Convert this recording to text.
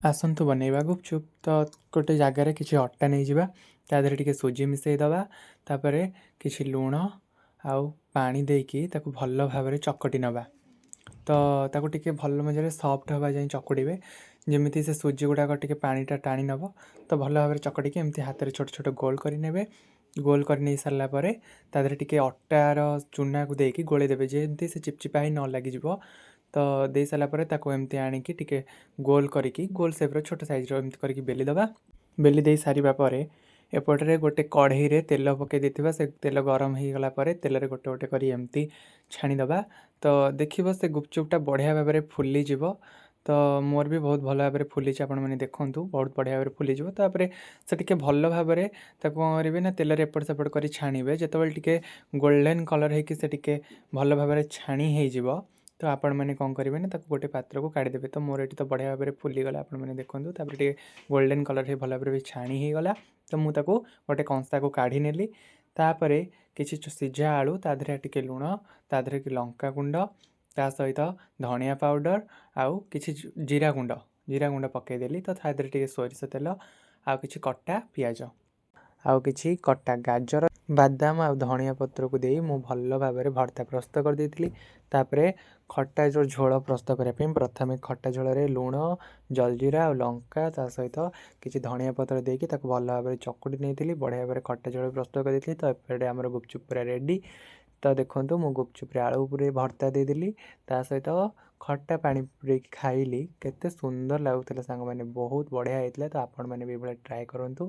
ଆସନ୍ତୁ ବନେଇବା ଗୁପଚୁପ୍। ତ ଗୋଟେ ଜାଗାରେ କିଛି ଅଟା ନେଇଯିବା, ତା ଦେହରେ ଟିକେ ସୁଜି ମିଶାଇ ଦେବା, ତାପରେ କିଛି ଲୁଣ ଆଉ ପାଣି ଦେଇକି ତାକୁ ଭଲ ଭାବରେ ଚକଟି ନେବା। ତ ତାକୁ ଟିକେ ଭଲ ମଜାରେ ସଫ୍ଟ ହେବା ଯାଏଁ ଚକୁଡ଼ିବେ, ଯେମିତି ସେ ସୁଜି ଗୁଡ଼ାକ ଟିକେ ପାଣିଟା ଟାଣି ନେବ। ତ ଭଲ ଭାବରେ ଚକଟିକି ଏମିତି ହାତରେ ଛୋଟ ଛୋଟ ଗୋଲ କରିନେବେ। ଗୋଲ କରି ନେଇ ସାରିଲା ପରେ ତା ଦେହରେ ଟିକେ ଅଟାର ଚୁନାକୁ ଦେଇକି ଗୋଳେଇ ଦେବେ, ଯେମିତି ସେ ଚିପଚିପା ହେଇ ନ ଲାଗିଯିବ। ତ ଦେଇ ସାରିଲା ପରେ ତାକୁ ଏମିତି ଆଣିକି ଟିକେ ଗୋଲ କରିକି, ଗୋଲ ସେପ୍ର ଛୋଟ ସାଇଜ୍ର ଏମିତି କରିକି ବେଲି ଦେବା। ବେଲି ଦେଇ ସାରିବା ପରେ ଏପଟରେ ଗୋଟେ କଢ଼େଇରେ ତେଲ ପକାଇ ଦେଇଥିବା, ସେ ତେଲ ଗରମ ହେଇଗଲା ପରେ ତେଲରେ ଗୋଟେ ଗୋଟେ କରି ଏମିତି ଛାଣିଦେବା। ତ ଦେଖିବ ସେ ଗୁପଚୁପ୍ଟା ବଢ଼ିଆ ଭାବରେ ଫୁଲିଯିବ। ତ ମୋର ବି ବହୁତ ଭଲ ଭାବରେ ଫୁଲିଛି, ଆପଣମାନେ ଦେଖନ୍ତୁ, ବହୁତ ବଢ଼ିଆ ଭାବରେ ଫୁଲିଯିବ। ତାପରେ ସେ ଟିକେ ଭଲ ଭାବରେ ତାକୁ କ'ଣ କରିବେ ନା ତେଲରେ ଏପଟ ସେପଟ କରି ଛାଣିବେ। ଯେତେବେଳେ ଟିକେ ଗୋଲ୍ଡେନ୍ କଲର୍ ହେଇକି ସେ ଟିକେ ଭଲ ଭାବରେ ଛାଣି ହେଇଯିବ, ତ ଆପଣମାନେ କ'ଣ କରିବେ ନା ତାକୁ ଗୋଟେ ପାତ୍ରକୁ କାଢ଼ିଦେବେ। ତ ମୋର ଏଠି ତ ବଢ଼ିଆ ଭାବରେ ଫୁଲିଗଲା, ଆପଣମାନେ ଦେଖନ୍ତୁ। ତାପରେ ଟିକେ ଗୋଲ୍ଡେନ୍ କଲର୍ ହେଇ ଭଲ ଭାବରେ ବି ଛାଣି ହେଇଗଲା, ତ ମୁଁ ତାକୁ ଗୋଟେ କଂସାକୁ କାଢ଼ି ନେଲି। ତାପରେ କିଛି ସିଝା ଆଳୁ, ତା ଦେହରେ ଟିକେ ଲୁଣ, ତା ଦେହରେ ଲଙ୍କା ଗୁଣ୍ଡ, ତା ସହିତ ଧଣିଆ ପାଉଡ଼ର ଆଉ କିଛି ଜିରା ଗୁଣ୍ଡ ପକାଇଦେଲି। ତ ତା ଦେହରେ ଟିକେ ସୋରିଷ ତେଲ ଆଉ କିଛି କଟା ପିଆଜ ଆଉ କିଛି କଟା ଗାଜର, ବାଦାମ ଆଉ ଧଣିଆ ପତ୍ରକୁ ଦେଇ ମୁଁ ଭଲ ଭାବରେ ଭର୍ତ୍ତା ପ୍ରସ୍ତୁତ କରିଦେଇଥିଲି। ତାପରେ ଖଟା ଯେଉଁ ଝୋଳ ପ୍ରସ୍ତୁତ କରିବା ପାଇଁ ପ୍ରଥମେ ଖଟା ଝୋଳରେ ଲୁଣ, ଜଲଜିରା ଆଉ ଲଙ୍କା, ତା ସହିତ କିଛି ଧଣିଆ ପତ୍ର ଦେଇକି ତାକୁ ଭଲ ଭାବରେ ଚକୁଟି ନେଇଥିଲି। ବଢ଼ିଆ ଭାବରେ ଖଟା ଝୋଳ ପ୍ରସ୍ତୁତ କରିଦେଇଥିଲି। ତ ଏପଟେ ଆମର ଗୁପଚୁପ୍ ପୁରା ରେଡ଼ି। ତ ଦେଖନ୍ତୁ, ମୁଁ ଗୁପଚୁପ୍ରେ ଆଳୁ ପୁରେଇ ଭର୍ତ୍ତା ଦେଇଦେଲି, ତା ସହିତ ଖଟା ପାଣି ପୁରେଇକି ଖାଇଲି। କେତେ ସୁନ୍ଦର ଲାଗୁଥିଲା ସାଙ୍ଗମାନେ, ବହୁତ ବଢ଼ିଆ ହେଇଥିଲା। ତ ଆପଣମାନେ ବି ଏଇଭଳିଆ ଟ୍ରାଏ କରନ୍ତୁ।